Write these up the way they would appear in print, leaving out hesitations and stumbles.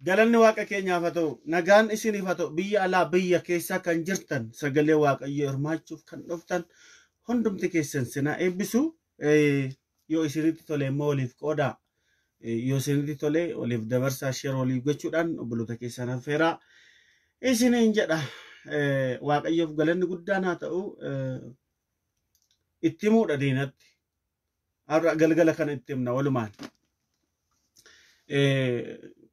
Galanni Waaqa keenyaaf haa ta'u, nagaan isiniif haa ta'u, biyya alaa biyya keessaa kan jirtan sagalee Waaqayyoo hirmaachuuf kan dhuftan hundumti keessan sinaa eebbisu. Yoo isinitti tole immoo waliif qoodaa. Yoo isinitti tole waliif dabarsaa, share waliif gochuudhaan obboloota keessan affeeraa isiniin jedha. Waaqayyoof galanni guddaan haa ta'u. Itti himuudha diinatti. Har'a galgala kana itti himna walumaan.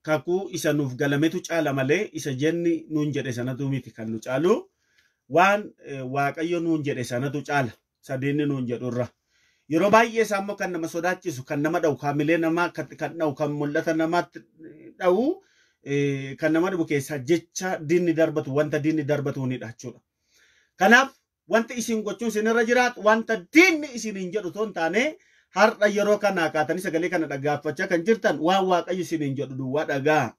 Kakuu isa nuuf galametu caala malee isa jenni nuun jedhe sanatu miti kan nu caalu. Waan Waaqayyo nuun jedhe sanatu caala. Sadiinni nuun jedhurra. Yeroo baay'ee isaa immoo kan nama sodaachisu, kan nama dha'u, kaamilee namaa kan dha'u, kan mul'ata namaatti dha'u, kan nama dhibu keessaa jecha diinni darbatu, wanta diinni darbatuunidha jechuudha. Kanaaf wanti isin gochuun isinirra jiraatu wanta diinni isiniin jedhu otoo hin taane, har'a yeroo kana kaatanii sagalee kana dhaggeeffachaa kan jirtan waan Waaqayyo isiniin jedhu duwwaa dhagaa.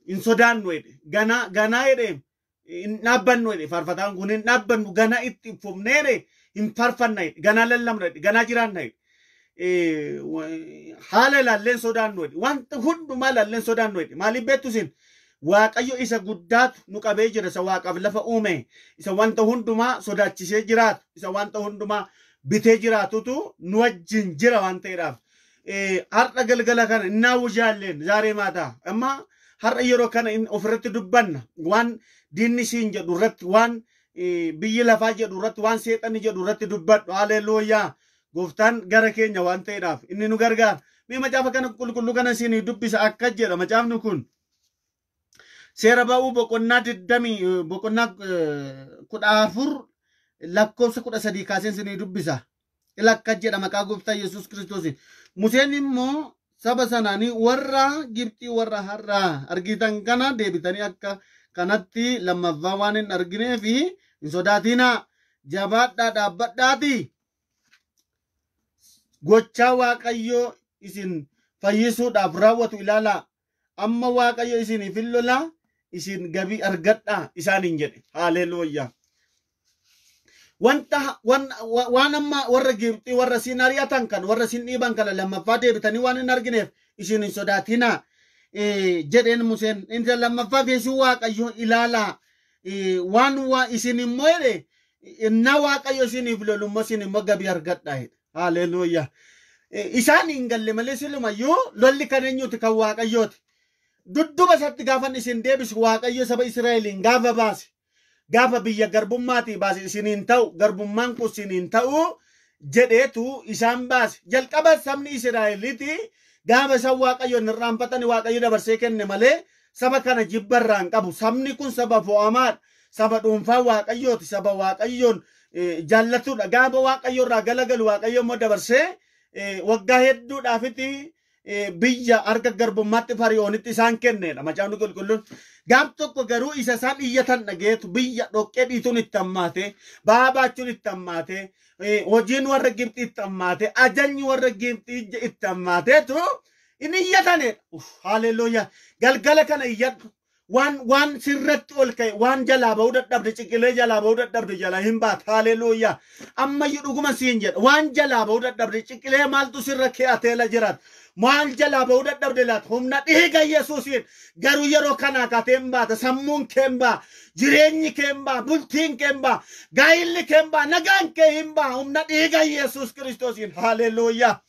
Hin sodaannu jedhe, ganaa ganaa jedhe, hin dhaabbannu jedhe. Faarfataan kun hin dhaabbannu, ganaa itti fufneere hin faarfanna jedhe, ganaa lallabna jedhe, ganaa jiraanna jedhe. Haala ilaalleen sodaannu jedhe, wanta hundumaa ilaalleen sodaannu jedhe. Maaliif beektu isin? Waaqayyo isa guddaatu nu qabee jira, isa Waaqaaf lafa uume, isa wanta hundumaa sodaachisee jiraatu, isa wanta hundumaa bitee jiraatutu nu wajjin jira waan ta'eedhaaf. Har'a galgala kana innaa wujaalleen zaaree maataa amma har'a yeroo kana ofirratti dubbanna, waan diinni siin jedhu irratti, waan biyyi lafaa jedhu irratti, waan seexanni jedhu irratti dubbadhu. Haleluuyaa! Gooftaan gara keenya waan ta'eedhaaf inni nu gargaara. Mee macaafa kana qulqulluu kana isinii dubbisa. Akka jedha macaafni kun Seera Ba'uu boqonnaa 20, boqonnaa 14, lakkoofsa 13 kaaseen isinii dubbisa. Ila akka jedha maqaa Gooftaa Yesuus Kiristoos. Museen immoo saba sanaanii, "Warra Gibxii warra har'a argitan kana deebitanii akka kanatti lammaffaa waan hin arginee fi hin sodaatinaa, jabaadhaa dhaabbadhaati. Gochaa Waaqayyoo isin fayyisuudhaaf raawwatu ilaalaa. Amma Waaqayyo isiniif hin lolaa, isin gabii argadhaa," isaaniin jedhe. Haleluuyaa. Wanta waan amma warra Gibxii warra isin ari'atan kan warra isin dhiiban kana lammaffaa deebitanii waan hin argineef isin hin sodaatinaa jedheen Museen. Inni lammaffaa geessuu Waaqayyo ilaalaa. Waan waa isin immoo jedhe, innaa Waaqayyo isiniif lolu immoo isin immoo gabii argadhaa jedhe. Haleluuyaa. Isaan hin galle malee silumayyuu lolli kan eenyuti? Kan Waaqayyooti. Dudduba isatti gaafan isin deebisu, Waaqayyo saba Israa'eliin gaafa baase, gaafa biyya garbummaatii baase, isiniin ta'u, garbummaan kun isiniin ta'u jedheetu isaan baase. Jalqaba sabni Israa'eliiti gaafa isaan Waaqayyoon irraanfatani Waaqayyo dabarsee kenne malee saba kana jibbarraa hin qabu. Sabni kun saba fo'amaadha. Saba dhuunfaa Waaqayyooti. Saba Waaqayyoon jaallatudha. Gaafa Waaqayyo irraa galagalu Waaqayyo immoo dabarsee waggaa hedduudhaafiti biyya harka garbummaatti Fari'oonitti isaan kennedha macaafni qulqulluun. Gaaf tokko garuu isa isaan iyyatan dhageetu biyya dhoqqee dhiituun itti hammaate, ba'aa baachuun itti hammaate, hojiin warra Gibxii itti hammaate, ajajni warra Gibxii itti hammaateetu inni iyyatanidha. Haleluuyaa! Galgala kana iyyadhu. Waan sirratti ol ka'e, waan jalaa ba'uu dadhabde, ciqilee jalaa ba'uu dadhabde jalaa hin baata. Haleluuyaa! Ammayyuu dhuguma siin jedha. Waan jalaa ba'uu dadhabde, ciqilee maaltu sirra ke'atee la jiraata? Maal jalaa ba'uu dadhabde laata? Humna dhiiga Yesuusiin garuu yeroo kanaa kaatee hin baata. Sammuun kee hin ba'a. Jireenyi kee hin ba'a. Bultiin kee hin ba'a. Gaa'illi kee hin ba'a. Nagaan kee hin ba'a. Humna dhiiga Yesuus Kiristoosiin. Haleluuyaa!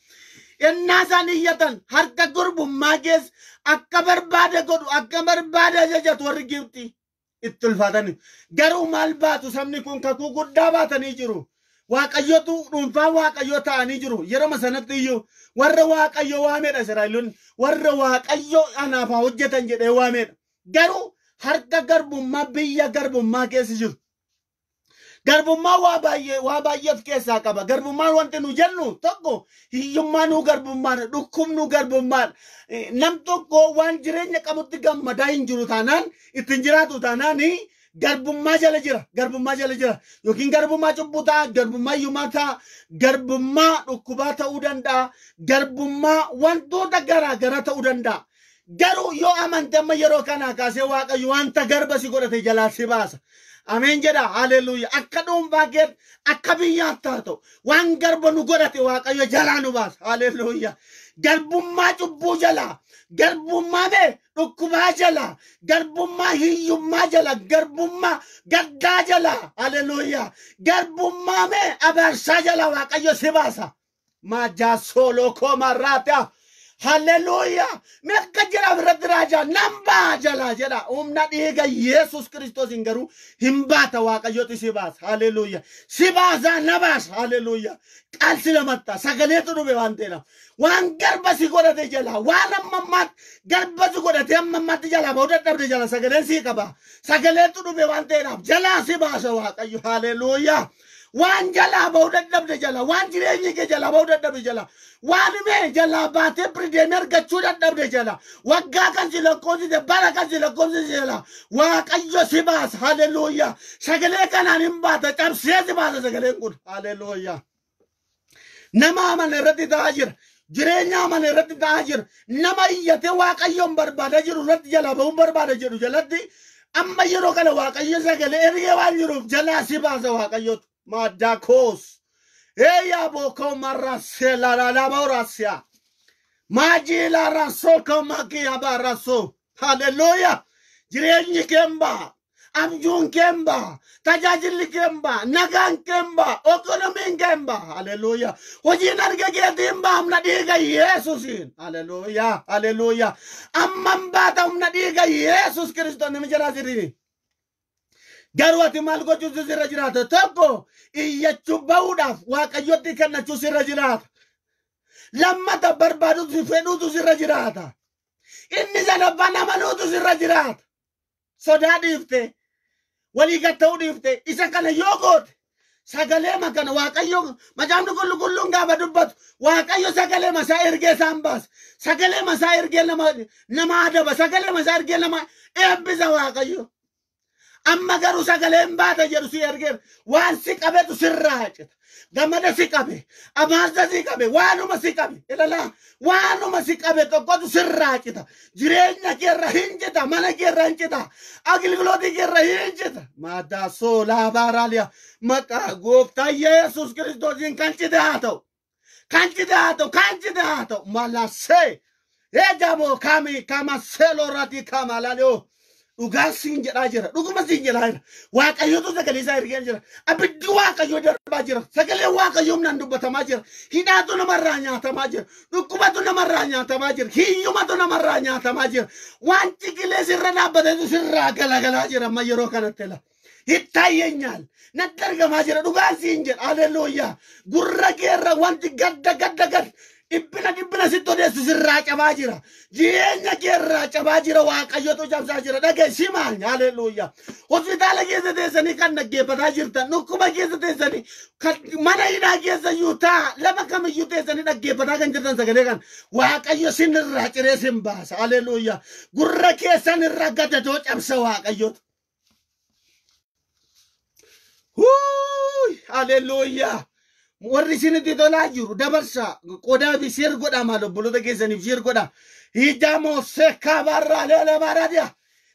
Ennaa isaan iyyatan harka garbummaa keessa akka barbaade godhu, akka barbaade ajajatu warri Gibxii itti ulfaatani. Garuu maal baatu? Sabni kun kakuu guddaa baatanii jiru. Waaqayyotu dhuunfaa Waaqayyoo ta'anii jiru. Yeroo sanatti iyyuu warra Waaqayyo waamedha Israa'eloonni. Warra Waaqayyo anaaf haa hojjetan jedhee waamedha. Garuu harka garbummaa biyya garbummaa keessa jiru. Garbummaa waa baay'ee of keessaa qaba. Garbummaan wanti nu jennu tokko hiyyummaa nu garbummaadha. Dhukkubnu garbummaadha. Nam tokko waan jireenya qabutti gammadaa hin jiru taanaan, ittiin jiraatu taanaan, garbummaa jala jira. Garbummaa jala jira. Yookiin garbummaa cubbuu ta'a, garbummaa hiyyummaa ta'a, garbummaa dhukkubaa ta'uu danda'a, garbummaa wantoota garaa garaa ta'uu danda'a. Garuu yoo amante amma yeroo kanaa kaasee Waaqayyo wanta garba si godhate jalaa si baasa. Ameen jedha. Haleluuya. Akka dhuunfaa keetti, akka biyyaatti haa ta'u, waan garba nu godhate Waaqayyo jalaa nu baasa. Haleluuya. Garbummaa cubbuu jala, garbummaa mee dhukkubaa jala, garbummaa hiyyummaa jala, garbummaa gaddaa jala, haleluuyaa, garbummaa mee abaarsaa jala Waaqayyo si baasa. Maajaa sooloo koomarraata. Haleluuyaa. Mee akka jedhaaf irratti raajaa nan ba'a jalaa jedha. Humna dhiiga Yesuus Kiristoosiin garuu hin baata, Waaqayyotu si baasa. Haleluuyaa. Si baasaa, na baasa. Haleluuyaa. Qalsi lamatta sagaleetu dhufe waan ta'eef. Waan garba si godhate jala, waan amma ammaatti garba si godhate amma ammaatti jalaa ba'uu dadhabde jala sagaleen sii qaba. Sagaleetu dhufe waan ta'eef jalaa si baasa Waaqayyo. Haleluuyaa. Waan jalaa ba'uu dadhabde jala, waan jireenyi kee jalaa ba'uu dadhabde jala, waan mee jalaa baatee pirideemii argachuu dadhabde jala, waggaa kan si lakkoofsise, bara kan si lakkoofsise jala Waaqayyo si baasa. Haleluuyaa. Sagalee kanaan hin baata, cabsee si baasa sagaleen kun. Haleluuyaa. Nama amane irratti ta'aa jira. Jireenya amane irratti ta'aa jira. Nama iyyatee Waaqayyoon barbaada jiru irratti, jalaa ba'uun barbaada jedhu jalatti, amma yeroo kana Waaqayyo sagalee ergee waan jiruuf jalaa si baasa Waaqayyotu. Madakos. Eya boko marase la la la borasia. Majila raso kamakia baraso. Hallelujah. Jireenyi kemba. Abjuun kemba. Tajaajilli kemba. Nagaan kemba. Ekonomiin kemba. Hallelujah. Hojiin arga keetiin ba'a humna dhiiga Yesuusiin. Hallelujah. Hallelujah. Amman baata humna dhiiga Yesuus Kiristoos nama jalaa sirrii. Garuu ati maal gochuutu sirra jiraata? Tokko, iyyachuu bahuudhaaf Waaqayyotti kennachuu sirra jiraata. Lammata, barbaadutu fedhuutu sirra jiraata. Inni sadaffaan, amanuutu sirra jiraata. Sodaa dhiifte, walii gatta'uu dhiifte, isa kana yoo goote, sagalee makana Waaqayyo, Macaafni Qulqulluun gaafa dubbatu, Waaqayyo sagalee masaa ergee isaan baasa. Sagalee masaa ergee nama adaba. Sagalee masaa ergee nama eebbisa Waaqayyo. Amma garuu sagaleen baata jedhu si ergeera. Waan si qabetu sirraa cita. Gamada si qabe, abaarsa si qabe, waanuma si qabe. Ilaalaa, waanuma si qabe tokkotu sirraa cita. Jireenya keerra hin cita, mana keerra hin cita, agilgilootii keerra hin cita. Maadaa soolaa baaraaliyaa, maqaa Gooftaa Yesuus Kiristoosiin kan cite haa ta'u. Kan cite haa ta'u, kan cite haa ta'u. Malasee. Eejamoo kami kama seelooratii kama laaliyoo. Dhugaan siin jedhaa jira. Dhuguma siin jedhaa jira. Waaqayyotu sagalee isaa ergee jira. Abiddi Waaqayyoo darbaa jira. Sagalee Waaqayyoo humnaan dubbatamaa jira. Hidhaatu namarraa nyaatamaa jira. Dhukkubatu namarraa nyaatamaa jira. Hiyyumatu namarraa nyaatamaa jira. Waan ciqilee sirra dhaabbatetu sirraa galagalaa jira amma yeroo kanatti la. Ittaayyenyaal. Natti argamaa jira. Dhugaan siin jedha. Haleluuyaa. Gurra keerra wanti gadda gadda gadda. Dhiphina dhiphina sitti odeessu sirraa cabaa jira. Jireenya keerraa cabaa jira. Waaqayyotu cabsaa jira. Dhageessi maal? Haleluuyaa. Hospitaala keessa teessanii kan dhaggeeffataa jirtan, dhukkuba keessa teessanii, kan mana hidhaa keessa iyyuu taa, lafa kamiyyuu teessanii dhaggeeffataa kan jirtan, sagalee kan Waaqayyo sinirraa ciree sin baasa. Haleluuyaa. Gurra keessan irraa gadadoo cabsa Waaqayyotu. Haleluuyaa. Warri isinitti tolaa jiru dabarsaa, qodaa fi share godhaa, maal, obboloota keessaniif share godhaa. Hijamoo seekaa barraa leela baaraadiyaa.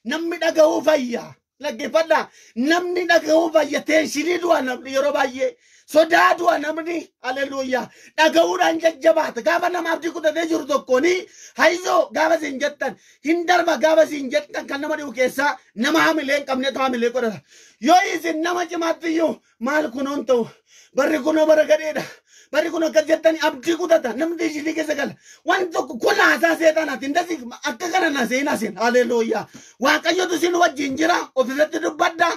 Namni dhaga'uu fayya. Dhaggeeffadhaa. Namni dhaga'uu fayya. Tension du'a namni yeroo baay'ee. Sodaa du'a namni. Haleluuyaa. Dhaga'uudhaan jajjabaata. Gaafa nama abdii kutatee jiru tokkooni hayizoo gaafa isin jettan, hin darba gaafa isin jettan, kan nama dhibu keessaa nama hamilee hin qabnetu hamilee godhata. Yoo isin nama cimaatti iyyuu, maal kunoon ta'u, barri kunoo bara gadheedha, barri kun akkas jettanii, abdii kutata namni, ishii keessa gala. Wanti tokko kun haasaa seexanaati. Indasi akka kana na seenaa seen. Haleluuyaa. Waaqayyotu isin wajjin jira. Ofirratti dubbadha.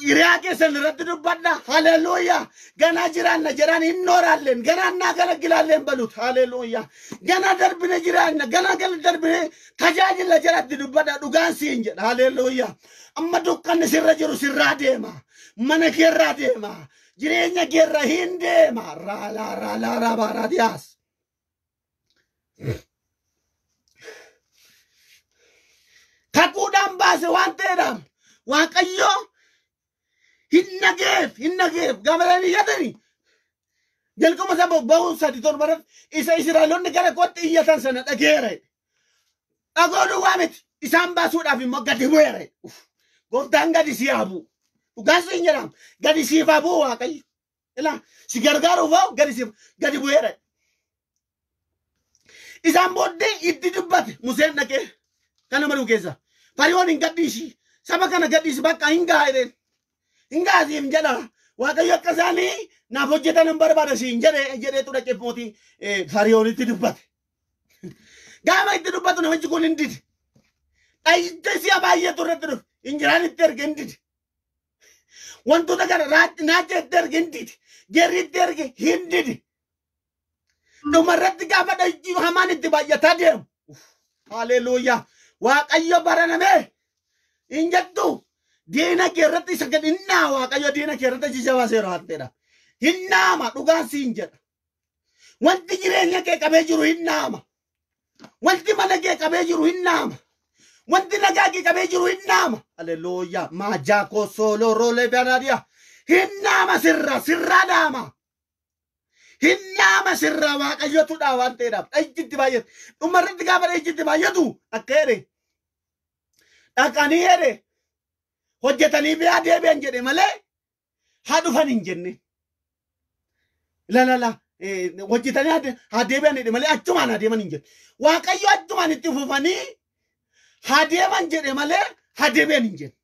Hiriyaa keessan irratti dubbadha. Haleluuyaa. Ganaa jiraanna jedhaan hin nooraalleen. Ganaa naa galaggilaalleen balut. Haleluuyaa. Ganaa darbine jiraanna. Ganaa gala darbine tajaajila jedhatti dubbadha. Dhugaan siin jedha. Haleluuyaa. Amma dukkanni sirra jiru sirraa deema. Mana keerraa deema. Jireenya keerra hin deema. Raalaa raalaa raabaa raadiyaas. Kakuudhaan baase waan ta'eedhaaf Waaqayyo hin dhageef, hin dhageef. Gaafa isaan iyyatanii, jalqaba saba bahuun 3:7 irratti, isa Israa'eloonni gara kootti iyyatan sana dhageera. Dhagoo duwwaa miti, isaan baasuudhaaf immoo gadi bu'eera. Gooftaan gadi si haa bu'u. Dhugaan siin jedhama, gadi siif haa bu'u Waaqayyo. Ilaa, si gargaaruuf haa gadi siif gadi bu'eera. Isaan booddee itti dubbate Museen dhaqee kana maluu keessa. Fariyoon hin gadhiisi. Saba kana gadhiisi bakka hin ga'a jedheen. Hin ga'a siin jedha. Waaqayyo akka isaanii naaf hojjetan hin barbaada siin jedhe jedheetu dhaqee mootii Fariyoonitti dubbate. Gaafa itti dubbatu namichi kun hin dide. Dhayicha si'a baay'eetu irratti dhufe. Injiraan itti erge hin dide. Wantoota kana naacha itti erge hin dide. Gerri itti erge hin dide. Dhumarratti gaafa dhayichi hamaan itti baay'ataa deemu. Haleluuyaa. Waaqayyo baranamee hin jettu. Diina kee irratti isa gad hinnaa Waaqayyo diina kee irratti jijjabaa baaseera waan ta'eedha. Hinnaama dhugaan siin jedha. Wanti jireenya kee qabee jiru hinnaama. Wanti mana kee qabee jiru hinnaama. Wanti nagaa kee qabee jiru hinnaama. Haleluuyaa. Maajaa koo sooloo roolee banaadiyaa. Hinnaama sirraa sirraa dhaama. Hinnaama sirraa Waaqayyotu dhaa waan ta'eedhaaf. Dhayichitti baay'atu. Dhumarratti gaafa dhayichitti baay'atu akka jedhe. Dhaqanii jedhe. Hojjetanii biraa deebi'an jedhe malee haa dhufan hin jenne. La la la hojjetanii haa deebi'an jedhe malee achumaan haa deeman hin jenne. Waaqayyo achumaan itti fufanii haa deeman jedhe malee haa deebi'an hin jenne.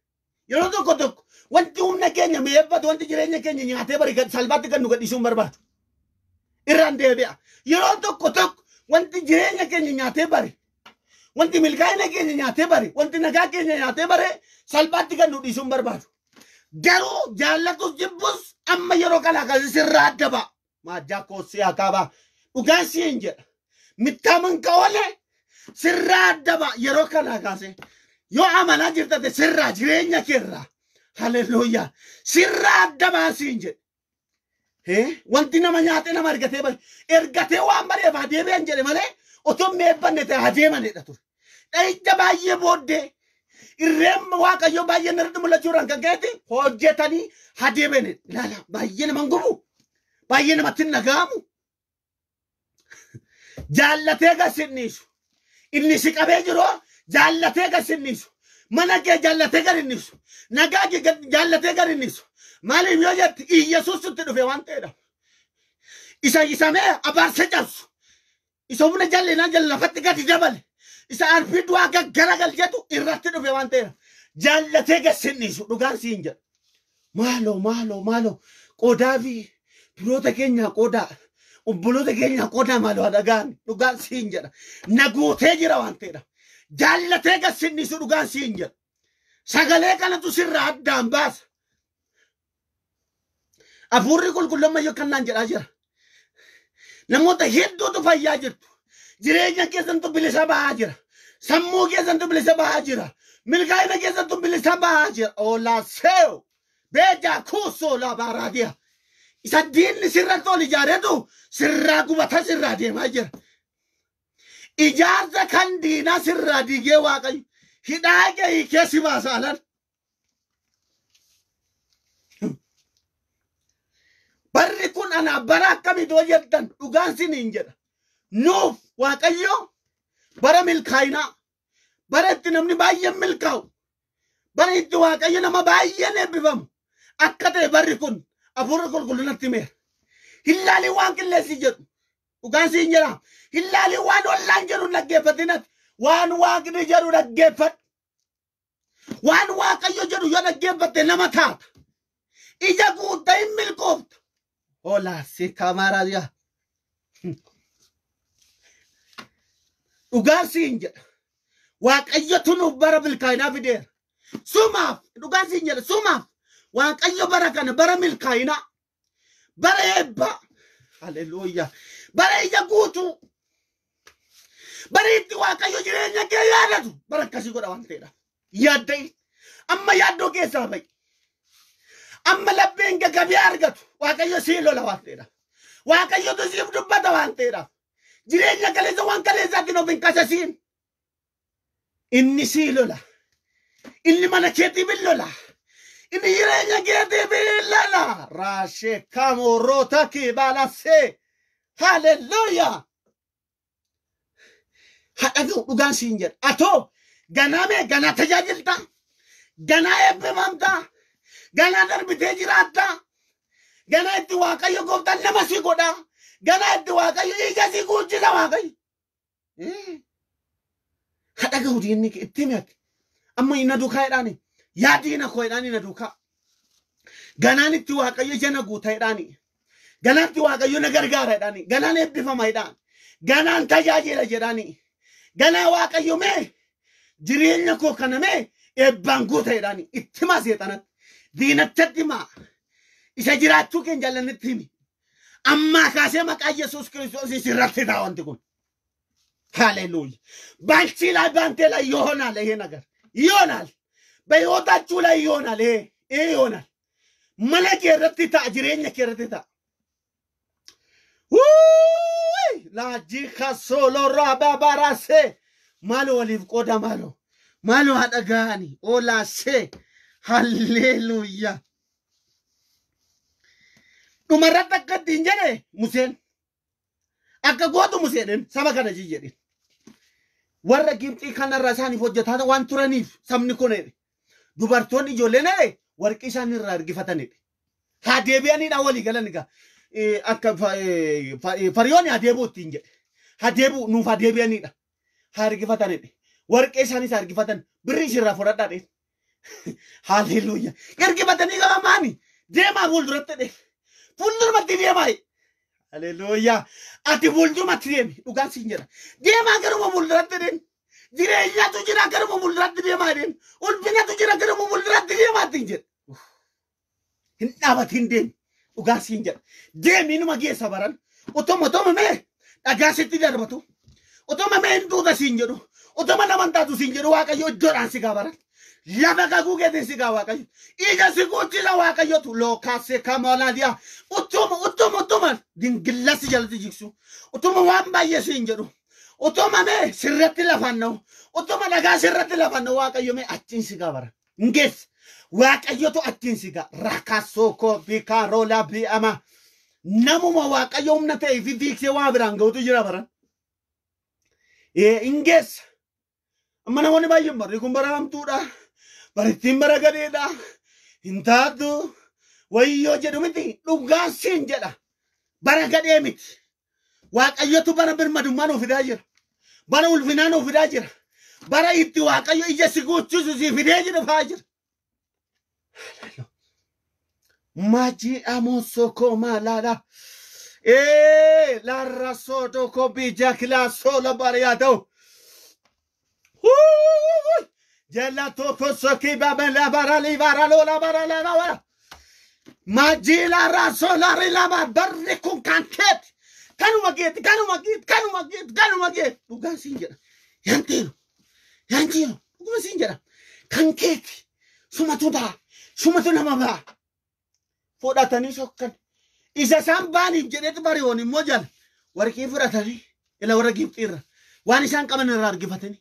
Yeroo tokko tokko wanti humna keenya mi'eeffatu wanti jireenya keenya nyaatee bari salphaatti kan nu gadhiisuu hin barbaadu. Irraan deebi'a. Yeroo tokko tokko wanti jireenya keenya nyaatee bari wanti milkaa'ina keenya nyaatee bare wanti nagaa keenya nyaatee bare salphaatti kan nu dhiisuu hin barbaadu. Garuu jaallatus jibbus amma yeroo kanaa kasi sirraa adda ba'a. Maajjaa koossii akaabaa dhugaan siin jedha. Mittaaman kaoole sirraa adda ba'a yeroo kanaa kaase. Yoo amanaa jirtate sirraa jireenya keerraa. Haleluuyaa. Sirraa adda ba'a siin jedha. Wanti nama nyaatee nama ergatee bare ergatee waan bareef haa deebi'an jedhe malee otoo mi'eeffanne ta'e haa deemanidha ture. Dhayicha baay'ee booddee irreen Waaqayyo baay'ee irratti mul'achuudhaan kan ka'etti hojjetanii haa deebi'anidha. Ilaala baay'ee nama hin gubu. Baay'ee namatti hin dhaga'amu. Jaallatee gasinniisu. Inni si qabee jiru jaallatee gasinniisu. Mana kee jaallatee garinniisu. Nagaa kee jaallatee garinniisu. Maaliif yoo jette Iyyasuus sitti dhufe waan ta'eedha. Isa isamee abaarsa cabsu. Isa humna jallinaa jala lafatti gadi dabale. Isa arfii du'aa gaggaragal jedhu irratti dhufe waan ta'eef. Jaallatee gasinniisu dhugaan siin jedha. Maaloo maaloo maaloo qodaa fi firoota keenyaa qodaa obboloota keenyaa qodaa maaloo dhagaan dhugaan siin jedha. Na guutee jira waan ta'eedha. Jaallatee gasinniisu dhugaan siin jedha. Sagalee kanatu sirraa addaan baasa. Hafuurri qulqulluun ammayyuu kannaan jedhaa jira. Namoota hedduutu fayyaa jirtu. Jireenya keessantu bilisa bahaa jira. Sammuu keessantu bilisa bahaa jira. Milkaa'ina keessantu bilisa bahaa jira. Oolaa seew. Beejaa kuusoo laa baaraadiya. Isa diinni sirratti ol ijaaretu sirraa gubata sirraa deemaa jira. Ijaarsa kan diinaa sirraa diigee Waaqayyo. Hidhaa kee hiikee si baasa alan. Barri kun ana bara akkamitti hojjettan dhugaan siniin jedha. Nuuf Waaqayyo bara milkaa'inaa bara itti namni baay'een milkaa'u bara itti Waaqayyo nama baay'een eebbifamu akka ta'e barri kun hafuurri qulqullinatti himeera. Hin waan qilleensi jedhu dhugaan siin jedha. Hin waan ollaan jedhu dhaggeeffatinati waan Waaqni jedhu dhaggeeffadhu. Waan Waaqayyo jedhu yoo dhaggeeffatte nama taata. Ija guutta hin milkoofta. Hola, si kamaradia. Dhugaan siin jedha. Waaqayyotu nuuf bara milkaa'inaa fideera. Sumaaf dhugaan siin jedha sumaaf Waaqayyo bara kana bara milkaa'inaa bara eebbaa. Haleluuyaa. Bara ija guutuu. Bara itti Waaqayyo jireenya kee yaadatu bara akkasii godha waan ta'eedha. Yaadda'i. Amma yaaddoo keessaa ba'i. Amma lapheen gagabee argatu Waaqayyo sii lola waan ta'eedha. Waaqayyotu siif dubbata waan ta'eedha. Jireenya kaleessa waan kaleessaatiin of hin qasasiin. Inni sii lola. Inni mana keetiif hin lola. Inni jireenya keetiif hin lola. Raashee kamoorota kee baalasee. Haleluuyaa. Haadha ga'u dhugaan siin jedha. Atoo ganamee ganaa tajaajilta. Ganaa eebbifamta. Ganaa darbitee jiraatta. Ganaa itti Waaqayyo gooftaan nama si godha. Ganaa itti Waaqayyo ija si guuchisa Waaqayyo. Haa dhaga'u diinni kee itti himi ati. Amma inni duukaa jedhaani. Yaa diina koo jedhaani na duukaa. Ganaan itti Waaqayyo ija na guuta jedhaani. Ganaan itti Waaqayyo na gargaara jedhaani. Ganaan eebbifama jedhaan. Ganaan tajaajila jedhaani. Ganaa Waaqayyo mee jireenya koo kana mee eebbaan guuta jedhaani. Itti himaa seexanatti. Diinachatti himaa. Isa jiraachuu keenya jaallannetti himi. Ammaa kaasee maqaa Yesuus Kiristoos sirratti ta'a wanti kun. ሃሌሉያ። ባንቺ ላይ ባንቴ ላይ ይሆናል ይሄ ነገር ይሆናል። በህይወታችሁ ላይ ይሆናል። ይሄ ይሆናል። Mana kee irratti ta'a, jireenya kee irratti ta'a. Wuuy! Laajii kasooloo raabaabaaraasee maaloo waliif qooda maaloo maaloo haa dhaga'ani oolaasee halleluuyaa. Dhumarratti akka ittiin jedhe Museen akka gootu Museedhen saba kana jedhin. Warra Gibxii kanarra isaaniif hojjetaa waan turaniif sabni kun jedhe. Dubartoonni ijoolleen jedhe warqii isaan irraa ergifatanidha. Haa deebi'aniidha walii galan egaa. Akka Fariyoon haa deebi'u ittiin jedhe. Haa deebi'u nuuf haa deebi'aniidha. Haa ergifatanidha. Warqee isaanis haa ergifatan. Birrii isirraa fudhadhaa dheen. Haalleluuyaa. Ergifatanii gama maani? Deemaa fuulduratti dheen. Fuuldurumatti deemaa. Haalleluuyaa. Ati fuuldurumatti deemi. Dhugaan siin jedha. Deemaa garuma fuulduratti dheen. Jireenyatu jira garuma fuulduratti deemaa dheen. Ulfinatu jira garuma fuulduratti deemaa ittiin jedha. Hin dhaabatin deemi. Dhugaa siin jedha. Deemi inuma geessa baran. Utuma utuma mee dhagaa sitti darbatu. Utuma mee hin duuta siin jedhu. Utuma nama hin taatu siin jedhu Waaqayyo iddoodhaan si gaa baran. Lafa kakuu keetiin si gaa Waaqayyo. Ija si guuchisa Waaqayyotu lookaasee kamoolaadiyaa. Utuma utuma utuma dingilla si jalatti jigsu. Utuma waan baay'ee siin jedhu. Utuma mee sirratti lafaan na'u. Utuma dhagaa sirratti lafaan na'u Waaqayyo mee achiin si gaa baran. Hin geessa. Waaqayyotu achiin si gaa. Rakasoo koo bikaaroola bi'ama. Namuma Waaqayyo humna ta'ee fi fiigsee waa biraan ga'utu jira baran. Hin geessa. Amma namoonni baay'een barri kun bara hamtuudha. Barittiin bara gadeedha. Hin taatu. Wayyoo jedhu miti. Dhugaan siin jedha. Bara gadhee miti. Waaqayyotu bara birmadummaa nuuf fidaa jira. Bara ulfinaa nuuf fidaa jira. Bara itti Waaqayyo ija si guuchisu si fidee jiru faa jira. Maji amosoko malala. La rasoto ko bija klaso la bariado. Jella toko soki baba la bara li bara lo la bara la bara. Maji la raso la ri la ba barri kun kanket. Kanuma geet kanuma geet kanuma geet kanuma geet. Dhugaan siin jedha. Yantiiru. Yantiiru. Dhuguma siin jedha. Kan keeti. Sumatu ba'a. Sumatu nama ba'a. Fudhatanii sokkan. Isa isaan baaniif jedheetu bari'oon immoo jala. Warqii fudhatanii ila warra Gibxiirra waan isaan qaban irraa argifatanii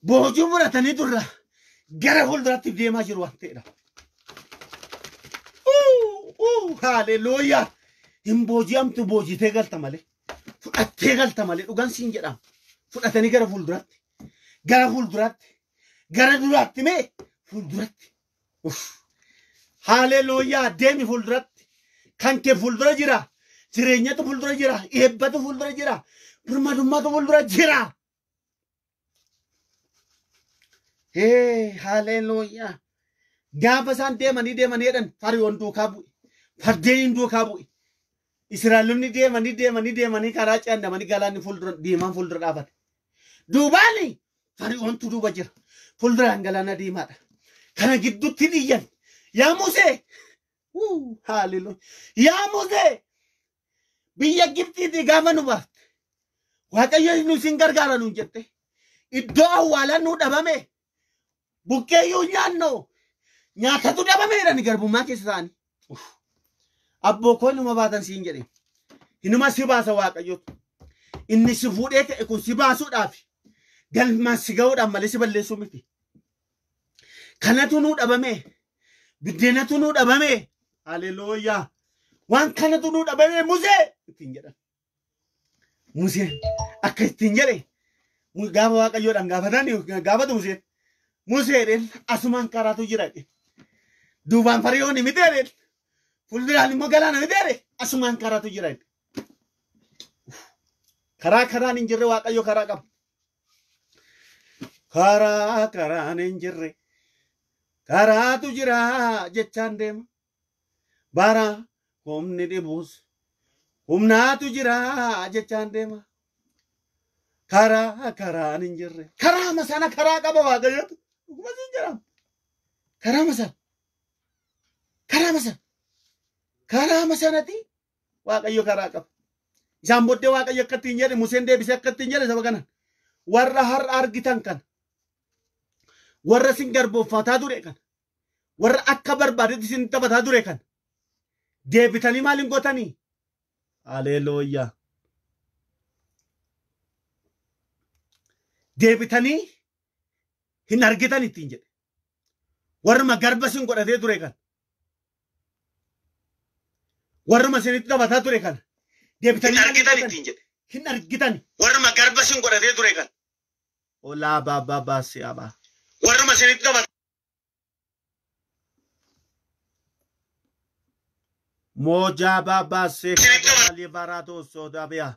boojuu fudhatanii turra gara fuulduratti deemaa jiru waan ta'edha. Haaleluyyaa. Hin booji'amtu boojitee galta malee. Fudhattee galta malee dhugaan siin jedhama. Fudhatanii gara fuulduratti. Gara fuulduratti. Gara duraatti mee fuulduratti. Haaleluyyaa deemi fuulduratti. Kan kee fuuldura jira. Jireenyatu fuuldura jira. Eebbatu fuuldura jira. Birmadummaatu fuuldura jira. Haaleluyyaa. Gaafa isaan deemanii deemanii jedhan Fariyoon duukaa bu'e. Fardeen duukaa bu'e. Israa'eloonni deemanii deemanii deemanii karaa ce'annamanii galaanni fuuldura diimaan fuuldura dhaabate. Duubaani Fariyoontu duuba jira. Fuulduraan galaana diimaadha. Kana gidduutti dhiyyan. Yaa Musee! Haaleluyyaa. Yaa Musee! Biyya Gibxiitii gaafa nu baafte. Waaqayyo nu isin gargaara nuun jette. Iddoo awwaalaa nu dhabame. Bukkeeyyuu nyaannoo. Nyaatatu dhabame jedhani garbummaa keessa ta'anii. Abboo koo inuma baatan siin jedhe. Inuma si baasa Waaqayyotu. Inni si fuudhee ka'e kun si baasuudhaaf galmaan si ga'uudhaaf malee si balleessuu miti. Kanatu nuu dhabame. Biddeenatu nuu dhabame. Haaleluyyaa. Waan kanatu nuu dhabame Musee ittiin jedhan. Museen akka ittiin jedhe gaafa Waaqayyoodhaan gaafatan gaafatu Museen. Museedhaan asumaan karaatu jira jedhe. Duubaan Fariyoon miti jedhe. Fuulduraan immoo galaana miti jedhe. Asumaan karaatu jira jedhe. Karaa karaan hin jirre Waaqayyo karaa qaba. Karaa karaan hin jirre karaatu jira jechaan deema. Bara humni dhibus humnaatu jira jechaan deema. Karaa karaan hin jirre karaa sana karaa qaba Waaqayyotu. Dhuguma siin jedhama. Karaa sana karaa sana karaa sanatti Waaqayyo karaa qaba. Isaan booddee Waaqayyo akka ittiin jedhe, Museen deebisee akka ittiin jedhe saba kanaan, warra har'a argitan kana, warra sin garbooffataa ture kana, warra akka barbaadetti sin taphataa ture kana deebitanii maal hin gootanii? Haleluuyaa. Deebitanii hin argitan ittiin jedhe. Warruma garba sin godhatee ture kana, warruma sinitti taphataa ture kana deebitanii hin argitan ittiin jedhe. Hin argitan. Warruma garba sin godhatee ture kana. Olaa baabaa baasii abaa. Warruma sinitti taphataa. Moja baba se liberato sodabia.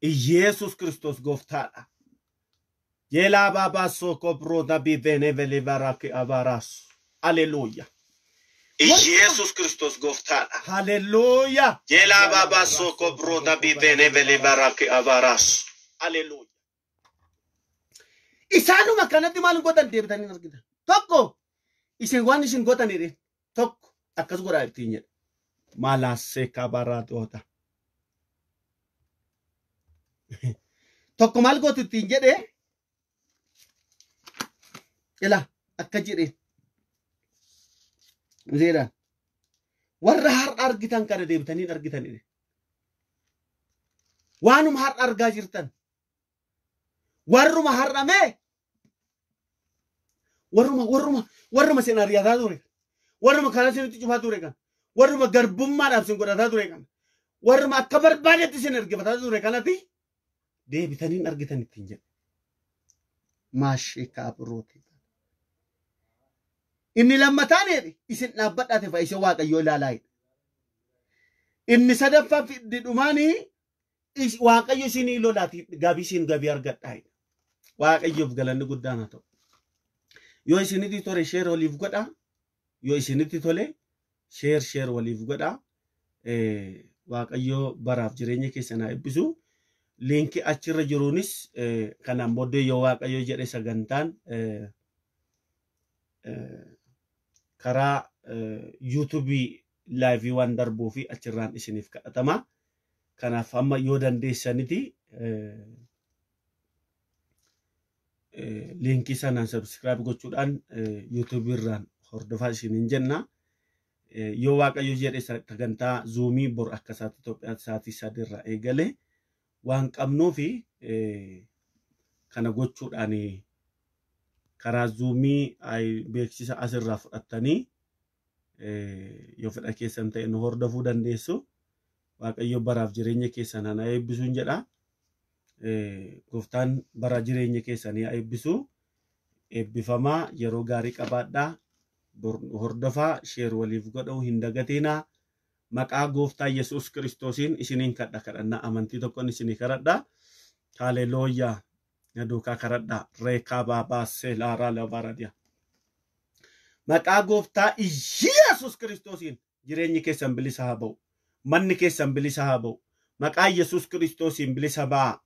Iyesus Kristos gooftaadha. Jela baba soko broda bivene velivaraki avaras. Haleluya. Iyesus Kristos gooftaadha. Haleluya. Jela baba soko broda bivene velivaraki avaras. Haleluya. Isaanuma kanatti maal godhan? Deebitanii hin argitan. Tokko isin waan isin gootan jedhe, tokko akkas godhaa ittiin jedhe. Maalaasee kabaraatoota. Tokko maal gootu ittiin jedhe? Ila akka jedhe Museedhaan. Warra har'a argitan kana deebitanii hin argitan jedhe. Waanuma har'a argaa jirtan. Warruma har'a mee warruma warruma warruma isin ari'ataa ture, warruma karaa isinitti cufaa ture kan, warruma garbummaadhaaf isin godhataa ture kan, warruma akka barbaadetti isin ergifataa ture kanatti deebitanii hin argitan ittiin jedhe. Maashee kaabrooti. Inni lammataan jedhe, isin dhaabbadhaate fayyisee Waaqayyoo ilaalaa jedhe. Inni sadaffaa fi dhumaanii, Waaqayyo isinii lolaati, gabii isin gabii argadhaa jedhe. Waaqayyoof galanni guddaan haa ta'u. Yoo isinitti tole share waliif godhaa. Yoo isinitti tole share share waliif godhaa. Waaqayyo baraaf jireenya keessan haa eebbisu. Liinkii achirra jiruunis kanaan booddee yoo Waaqayyo jedhe sagantaan karaa yuutuubii laayivii waan darbuu fi achirraan isiniif kadhatama. Kanaaf amma yoo dandeessaniti liinkii sanaan subscribe gochuudhaan yuutuubii irraan hordofaa isiniin jenna. Yoo Waaqayyo jedhe sagantaa zuumii bor akka sa'aatii Itoophiyaa sa'aatii 3 irraa eegale waan qabnuu fi kana gochuudhaan karaa zuumii beeksisa asirraa fudhattanii yoo fedha keessan ta'e nu hordofuu dandeessu. Waaqayyo baraaf jireenya keessan haa eebbisuun jedha. Gooftaan bara jireenya keessanii haa eebbisu. Eebbifamaa, yeroo gaarii qabaadhaa. Hordofaa, share waliif godhuu hin dagatinaa. Maqaa Gooftaa Yesuus Kiristoosiin isiniin kadha, kadhannaa amantii tokkoon isinii kadhadha. Haleluuyaa. Na duukaa kadhadha. Reekaa baabaa seelaaraa labaaradiya. Maqaa Gooftaa Yesuus Kiristoosiin jireenyi keessan bilisa haa ba'u. Manni keessan bilisa haa ba'u. Maqaa Yesuus Kiristoosiin bilisa ba'aa.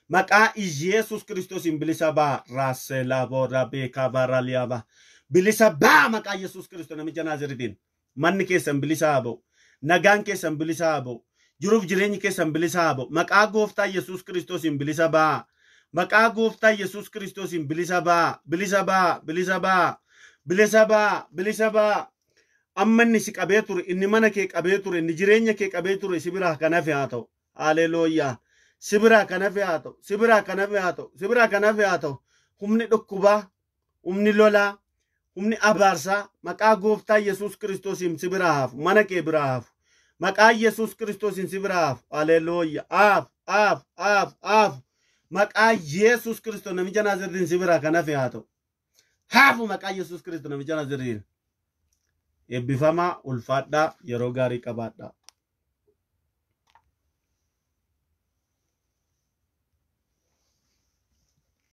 Maqaa Yesuus Kiristoosiin bilisa ba'aa. Raaseelaa booda beekaa baaraaliyaaba. Bilisa ba'aa maqaa Yesuus Kiristoos namicha Naaziritiin. Manni keessan bilisa haa ba'u. Nagaan keessan bilisa haa ba'u. Jiruuf jireenyi keessan bilisa haa ba'u. Maqaa Gooftaa Yesuus Kiristoosiin bilisa ba'aa. Maqaa Gooftaa Yesuus Kiristoosiin bilisa ba'aa. Bilisa ba'aa. Bilisa ba'aa. Bilisa ba'aa. Bilisa ba'aa. Amma inni si qabee ture, inni mana kee qabee ture, inni jireenya kee qabee ture si biraa kan hafe haa ta'u. Haleluuyaa. Si biraa kan hafe haa ta'u. Si biraa kan hafe haa ta'u. Si biraa kan hafe haa ta'u. Humni dhukkubaa, humni lolaa, humni abaarsaa maqaa Gooftaa Yesuus Kiristoosiin si biraa hafu. Mana kee biraa hafu. Maqaa Yesuus Kiristoosiin si biraa hafu. Haleluuyaa. Hafu, hafu, hafu, hafu. Maqaa Yesuus Kiristoos namicha Naaziritiin si biraa kan hafe haa ta'u. Hafu maqaa Yesuus Kiristoos namicha Naaziritiin. Eebbifamaa, ulfaadhaa, yeroo gaarii qabaadhaa.